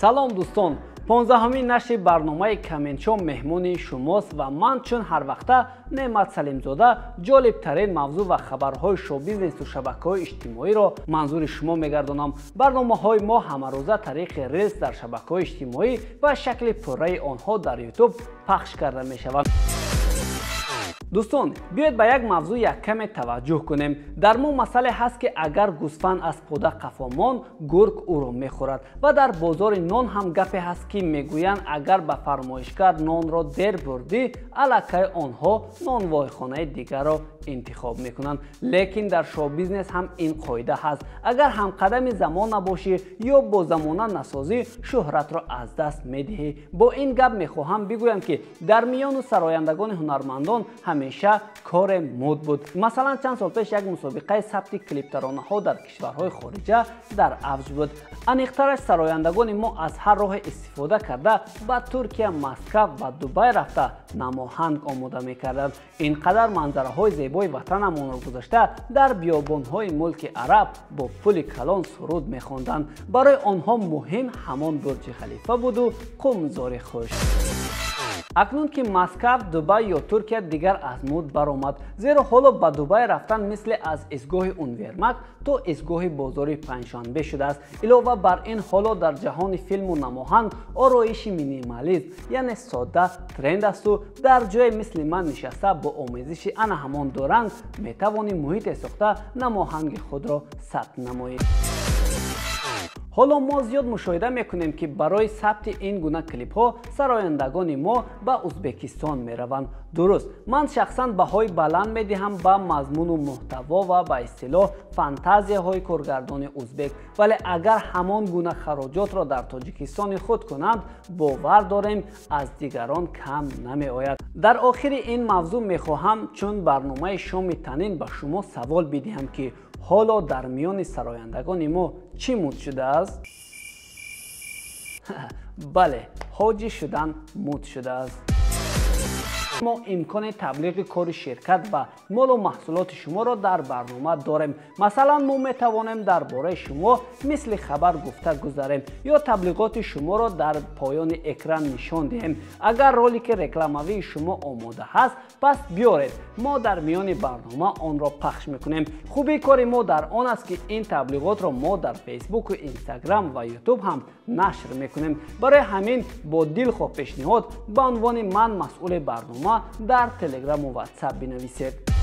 Салом дӯстон, 15-умин нашри барномаи Комментшоу меҳмони шумост ва ман чун ҳар вақта Неъмат Салимзода ҷолибтарин мавзӯъ ва хабарҳои шоу-бизнесу шабакаҳои иҷтимоиро манзури шумо мегардонам. Барномаҳои мо ҳамарӯза тариқи рилс дар шабакаҳои иҷтимоӣ ва шакли пурраи онҳо дар Ютуб пахш карда мешаванд. Дӯстон, биёед ба як мавзӯъ як каме таваҷҷӯҳ кунем. Дар мо масъале ҳаст, ки агар гӯсфанд аз пода қафо монд, гург ӯро мехӯрад. Ва дар бозори нон ҳам гапе ҳаст, ки мегӯянд агар ба фармоишгар нонро дер бурдӣ, аллакай онҳо нонвойхонаи дигарро интихоб мекунанд. Лекин дар шоу-бизнес ҳам ин қоида ҳаст. Агар ҳамқадами замон набошӣ ё бо замона насозӣ, шӯҳратро аз даст медиҳӣ. Бо ин гап мехоҳам бигӯям, ки дар миёну сарояндагони ҳунармандон ҳамеша коре муд буд. Масалан, чанд сол пеш як мусобиқаи сабти клиптаронаҳо дар кишварҳои хориҷа дар авҷ буд. Аниқтараш, сарояндагони мо аз ҳар роҳе истифода карда ба Туркия, Москав ва Дубай рафта намоҳанг омода мекарданд. Ин қадар манзараҳои зебои ватанамонро гузашта дар биёбонҳои мулки араб бо пули калон суруд мехонданд. Барои онҳо муҳим ҳамон Бурҷи Халифа буду қумзори хуш. Акнун ки Москав, Дубай ё Туркия дигар аз муд баромад, зеро ҳоло ба Дубай рафтан мисли аз истгоҳи Унвермак то истгоҳи бозори Панҷшанбе шудааст. Илова бар ин, ҳоло дар ҷаҳони филму намоҳанг ороиши минимализм, яъне содда, тренд асту дар ҷое мисли ман нишаста бо омезиши ана ҳамон ду ранг метавонӣ муҳите сохта намоҳанги худро сабт намоӣ. Ҳоло мо зиёд мушоҳида мекунем, ки барои сабти ин гуна клипҳо сарояндагони мо ба Узбекистон мераванд. Дуруст, ман шахсан баҳои баланд медиҳам ба мазмуну муҳтаво ва ба истилоҳ фантазияҳои коргардони узбек, вале агар ҳамон гуна хароҷотро дар Тоҷикистони худ кунанд, бовар дорем, аз дигарон кам намеояд. Дар охири ин мавзӯъ мехоҳам чун барномаи шоми танин ба шумо савол бидиҳам, ки ҳоло дар миёни сарояндагони мо чӣ муд шудааст? Бале, ҳоҷӣ шудан муд шудааст. Мо имкони таблиғи кори ширкат ва молу маҳсулоти шуморо дар барнома дорем. Масалан, мо метавонем дар бораи шумо мисли хабар гуфта гузарем ё таблиғоти шуморо дар поёни экран нишон диҳем. Агар ролики рекламавии шумо омода ҳаст, пас биёред, мо дар миёни барнома онро пахш мекунем. Хубии кори мо дар он аст, ки ин таблиғотро мо дар Фейсбуку Инстаграм ва Ютуб ҳам нашр мекунем. Барои ҳамин бо дилхоҳ пешниҳод ба унвони ман масъули барнома дар Телеграму Ватсап бинависед.